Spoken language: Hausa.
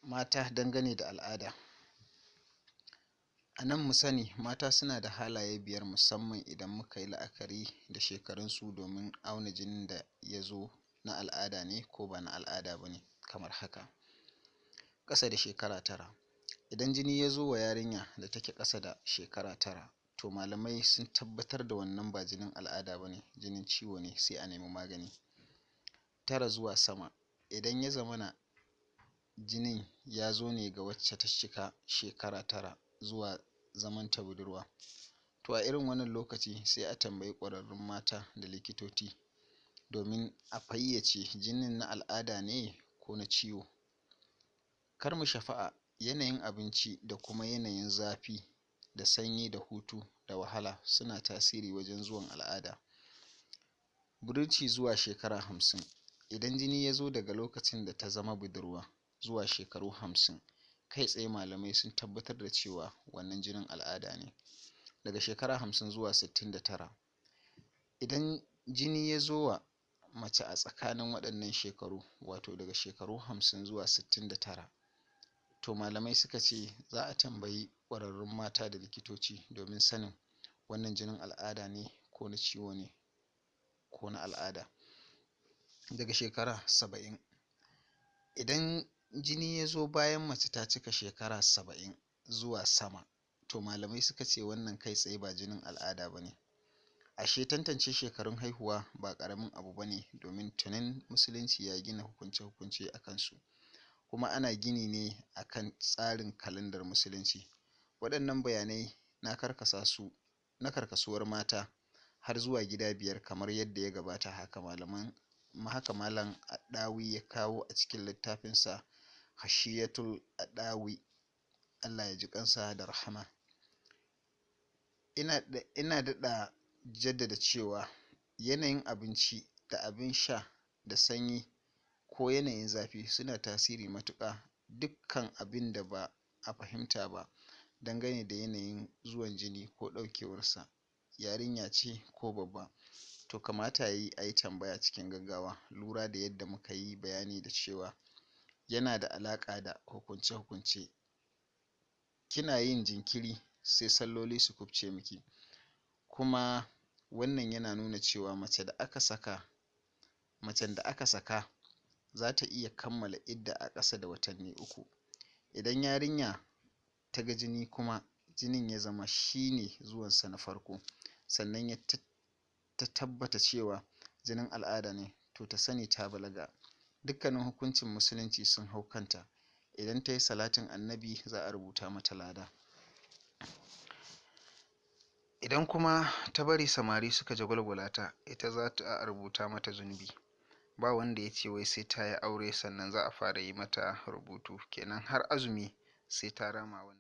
Mata dangane da al'ada. A nan mu sani mata suna da halaye 5 musamman idan muka yi la'akari da shekarunsu domin auna jinin da ya zo na al'ada ne ko ba na al'ada ba ne kamar haka. Ƙasa da shekara 9. Idan jini ya zo wa yarinya da take ƙasa da shekara 9, to malamai sun tabbatar da wannan ba jinin al'ada ba ne, jinin ciwo ne, sai a nemi magani. 9 zuwa sama. Idan ya zamana jinin ya zo ne ga wacce ta cika shekara 9 zuwa zamanta budurwa, to a irin wannan lokaci sai a tambayi ƙwararrun mata da likitoci domin a fayyace jinin na al'ada ne ko na ciwo. Kar mu shafa'a, yanayin abinci da kuma yanayin zafi da sanyi da hutu da wahala suna tasiri wajen zuwan al'ada. Budurci zuwa shekara 50. Idan jini ya zo daga lokacin da ta zama budurwa zuwa shekaru 50, kai tsaye malamai sun tabbatar da cewa wannan jinin al'ada ne. Daga shekara 50 zuwa 69. Idan jini ya zo wa mace a tsakanin waɗannan shekaru, wato daga shekaru 50 zuwa 69, to malamai suka ce za a tambayi ƙwararrun mata da likitoci domin sanin wannan jinin al'ada ne ko na ciwo ne ko na al'ada. Daga shekara 70. Idan jini ya zo bayan mace ta cika shekara 70 zuwa sama, to malamai suka ce wannan kai tsaye ba jinin al'ada ba ne. Ashe tantance shekarun haihuwa ba ƙaramin abu ba ne, domin tunin musulunci ya gina hukunce-hukunce a kansu, kuma ana gini ne a kan tsarin kalandar musulunci. Waɗannan bayanai na karkasa su na karkasuwar mata har zuwa gida 5 kamar yadda ya gabata, haka malaman haka Malam Adawi ya kawo a cikin littafinsa Hashiyatul Adawi, Allah ya ji kansa da rahama. Ina daɗa jaddada cewa yanayin abinci da abin sha da sanyi ko yanayin zafi suna tasiri matuƙa. Dukkan abin da ba a fahimta ba dangane da yanayin zuwan jini ko ɗaukewarsa, yarinya ce ko babba, to kamata ya yi a yi tambaya cikin gaggawa, lura da yadda muka yi bayani da cewa yana da alaƙa da hukunce-hukunce. Kina yin jinkiri sai salloli su kubce miki. Kuma wannan yana nuna cewa mace da aka saka macen da aka saka za ta iya kammala idda a ƙasa da watanni 3. Idan yarinya ta ga jini kuma jinin ya zama shi ne zuwansa na farko, sannan ya ta tabbata cewa jinin al'ada ne, to ta sani ta balaga. Dukkanin hukuncin musulunci sun hau kanta. Idan ta yi salatin annabi za a rubuta mata lada. Idan kuma ta bari samari suka jagwalgwala ta, ita za ta rubuta mata zunubi. Ba wanda ya ce wai sai ta yi aure sannan za a fara yi mata rubutu, kenan har azumi sai ta rama.